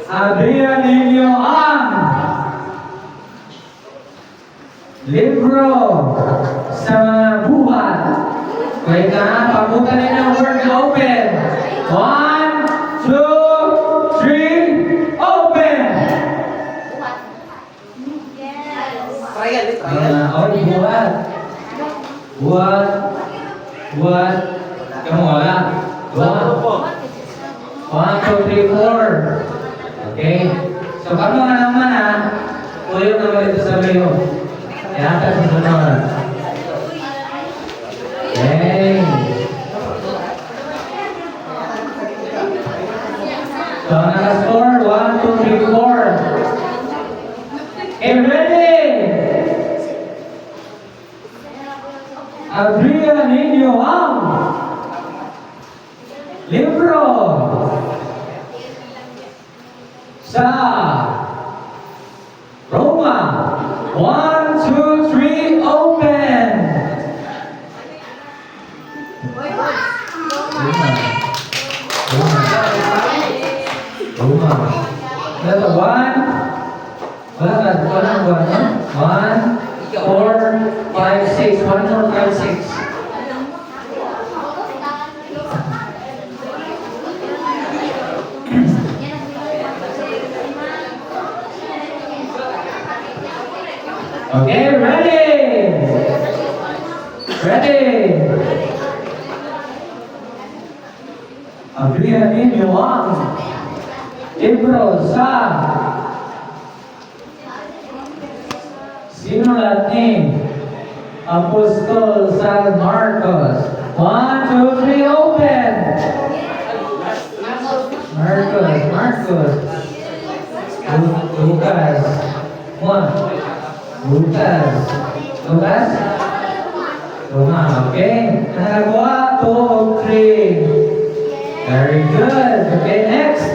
Abrihan ninyo ang libro sa mga Buhat. Wait na, pabutan ninyo ang word na "open." One, two, three, open! Trial, eh, trial. Ah, oy, Buhat. Buhat. Buhat. Kamu wala. Buhat. One, two, three, four. Okay. So, kamo nga naman ha. Tuyo naman ito sa mayo. Yata sa sunod. Okay. So, naka-score. One, two, three, four. Okay, ready? Abrihan ninyo ang libro sa Roma. One, two, three, open! Roma. Roma. Roma. Wala ba? One. Wala ka. Wala one, no? One, four, five, six. One, four, five, six. Okay, ready? Ready? Abrihan ninyo ang libro sa sinulat ni Apostol San Marcos. One, two, three, open! Marcos, Marcos. Lucas. One. Lucas. Lucas? Tuma, okay. Nakakuha, two, three. Very good. Okay, next.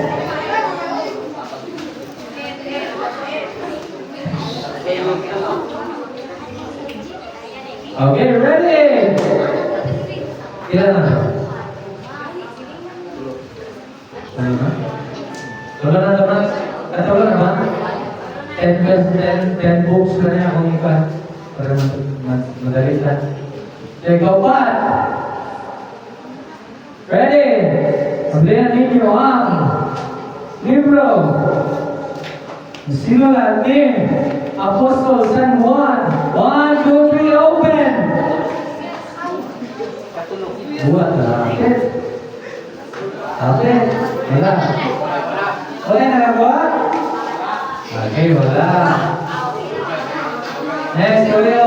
Okay, ready? Ilan na to? Ano na? Wala na naman. At wala naman. 10 plus 10, 10 books na niya kung iba. Para madali lang. Okay, go pa! Ready? Abrihan ninyo ang libro. Sinulat ni Apostol San Juan. One, two, three, open! Buhat na. Apit. Apit. Wala. Wala na nakakuha? Okay, wala. Next, Julio.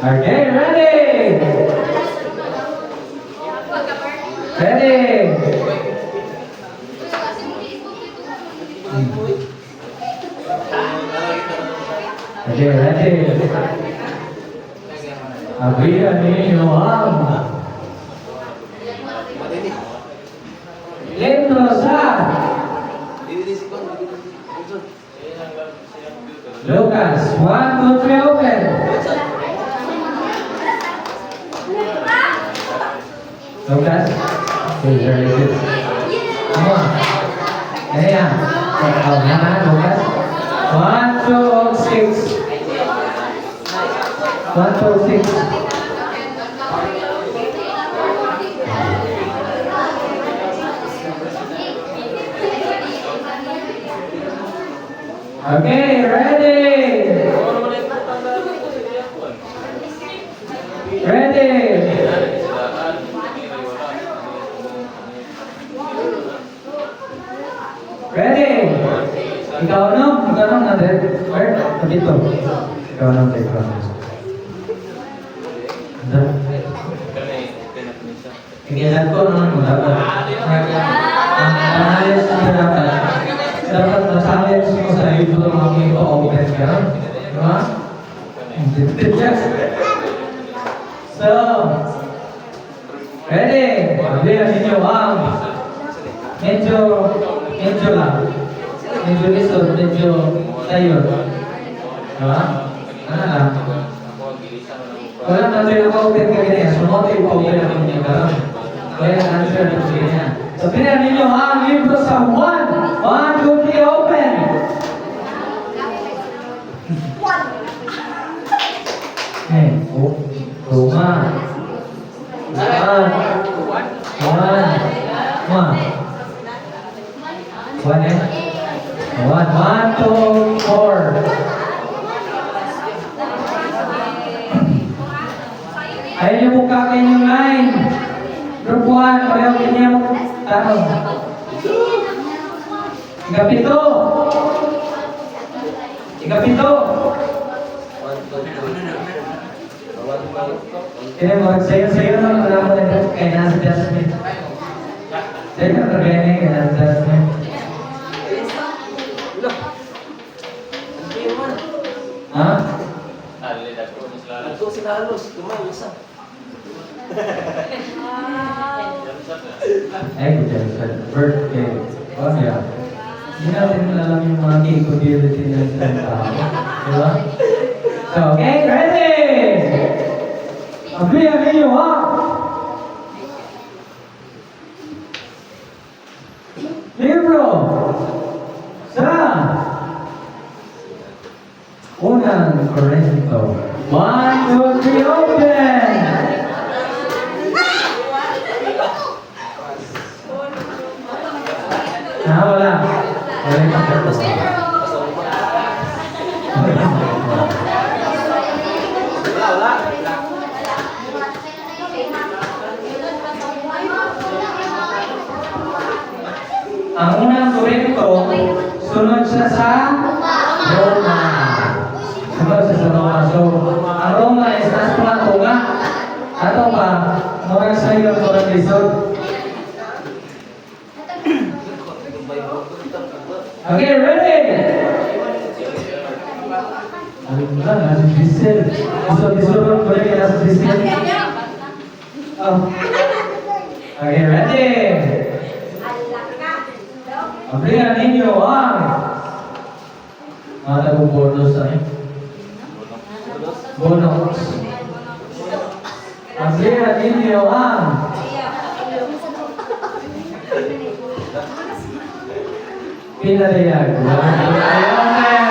Okay, ready? Ready? Okay, ready? Abrihan ninyo ang libro sa Lucas. One, two, three, open. Lucas? Okay, very good. Come on. Ayan. Oh, na, Lucas. One, two, six. One, two, six. Okay, ready? Ready? Ready? Ikaw no? Ikaw no? Nandito? Where? Dito. Ikaw no? Ikaw no? Tingnan ko naman mo dapat. Ang challenge mo dapat na-challenge mo sa libro ng i-open ka. Di ba? Yes. So, ready? Abrihan ninyo ang medyo, medyo lang. Medyo lisod, medyo tayo. Di ba? Ano lang? Wala na tayo naka-open ka ganyan. So, mo tayo pa-open ang inyo karon. Wala na answer ng ganyan. So, tingnan ninyo ha, ang libro sa Juan. 1, 2, 3, open! Eh, oh, Roma. One. One. One. One eh? One, one, two, four. Ayaw niyo po kakain yung line. Group 1, pareho kanya mo. Tanong. Ikapito. Ikapito. 1, 2, 3. 1, 2. Kaya mo, sayo-sayo na wala ko na kay nasa Jasmine. Sayo na kaya kay nasa Jasmine. Wala. Hindi man. Ha? Ito sila halos. Dumay, isa. Ay, good birthday. Oh, yeah. Hindi natin alam yung mga capability ng isang tao. Di ba? So, okay, ready? Agree ang inyo, ha? Libro sa Unang Korinto. 1, 2, 3, open! Ah, wala. Wala yung pagkatapos. Wala, wala. Ang Unang Korinto, sunod siya sa Roma. Sunod siya sa Roma. So, ang Roma is nasa mga tunga. Ato pa, murag sa iyo, murag lisod. Okay, ready? Ano ba? Nasa Giselle. Lisod, lisod, balik ka nasa Giselle. Oh. Okay, ready? Abrihan ninyo ang mga tago-bonus ano? Bonus. Abrihan ninyo ang Pinadayag. 1, 2, 3, open!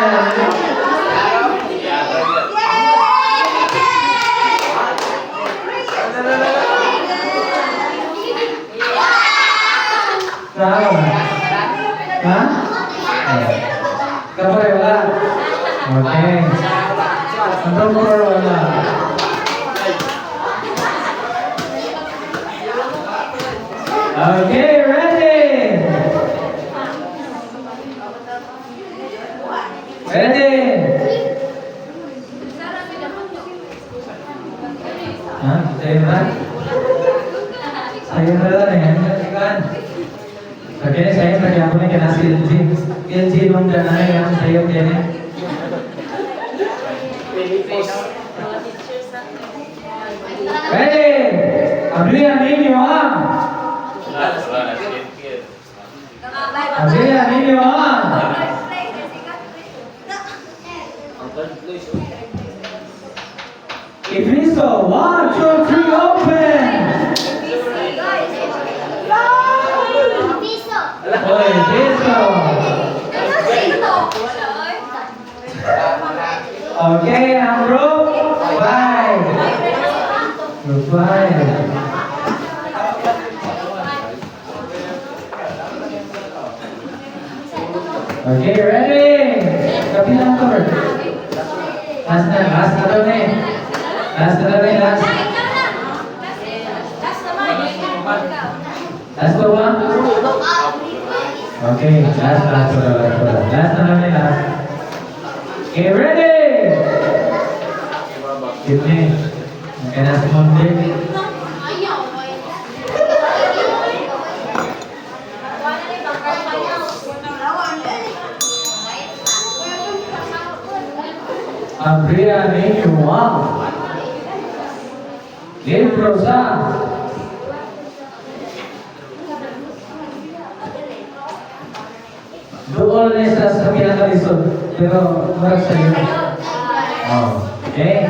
Tama. Ha? Kapre, wala. Okay. Ang number wala. Okay, ready? Ready? Ha? Sa'yo na? Sa'yo na lang eh. Ano? Okay, sa'yo na kaya ko na kaya si LG. LG nung ganay yan sa'yo kaya. Ready? Abrihan ninyo ang Abrihan ninyo ang Ang third place, oh. Efeso, 1, 2, 3, open! Oy, Efeso! Okay, ang group 5. Group 5. Okay, ready? Kapilang to, Bert? Last na daw na eh. Last na daw na eh, last. Last pa ba? Okay, last, last, last, last, last. Last na lang eh, last. Okay, ready? Kidney. Okay, nasa Monday. Abrihan ninyo ang libro sa Doon na siya sa pinakalisod. Pero, murag sa'yo. Oh, okay?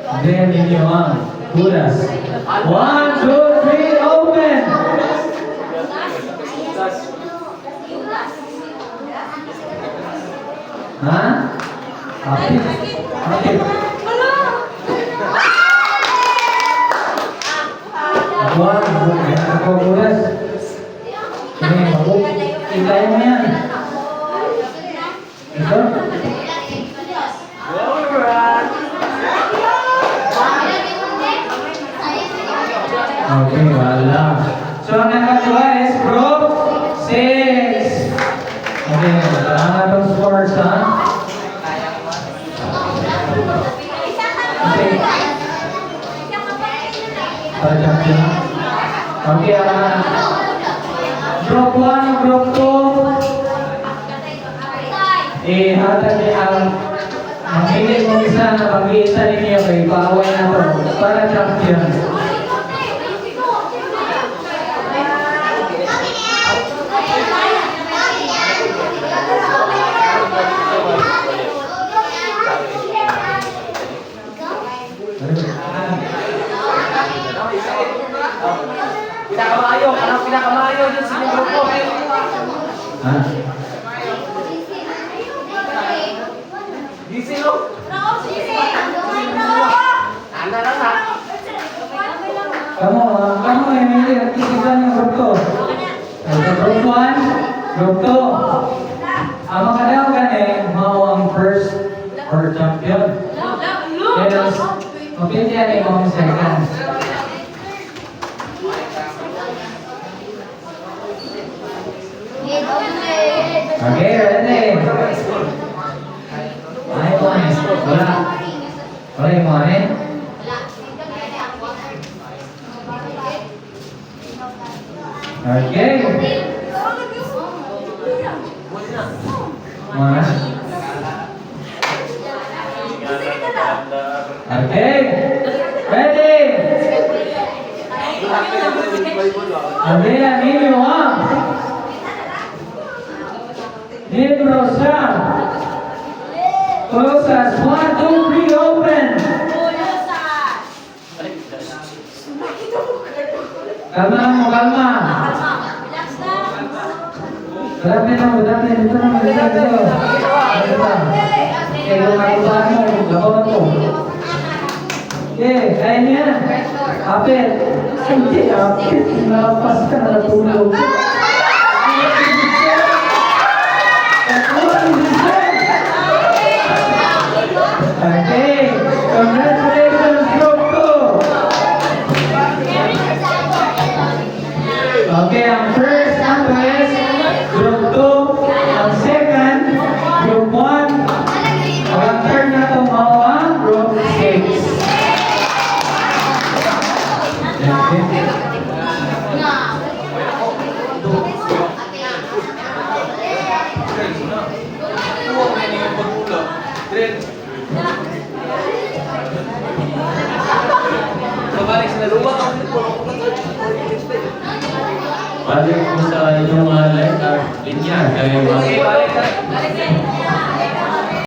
Then ninyo ang hulas. One, two, three, open! Tas. Ha? Hapit. Hapit. One, ako hulas. Sige, mabu. Ikaya mo yan. Ito? Alright. Okay, wala. So, ang nakakuha is group 6. Okay, wala nga itong scores, ha? Okay. Para champion. Okay, group 1, group 2, ihatag niya ang mamili mo isa na pag-iisa ninyo kay paaway na to para champion. Pinakamayo, anong pinakamayo dyan sa inyong grupo? Ha? Busy, no? Ana lang ha. Kamu, kamu Emily, ang tisigan ng group 2. Okay, group 1, group 2. Ang mga daw gani, mao ang first or champion. Kaya, mapili yan yung mga second. Okay, ready? Ay, mo eh. Wala. Wala yung mga eh. Okay. Mga. Okay. Ready? Andrea, ninyo ang libro sa Closas. One, two, three, open! Kalma mo, kalma. Dami na mo, dami. Dito na, dito, dito. Dito. Okay, kung nakupaan mo, labawan mo. Okay, kaya niya. Apit. Hindi, apit. Nalapas ka, natulog. Natulog. Okay, congratulations, Group 2. Okay, ang first ang is Group 2, ang second, Group 1, ang third na ito mao ang Group 6. Okay. Dren. Babalik sa naluwag ang Balik mo sa inyong mga letter, linya, kay Okay, mga balik na.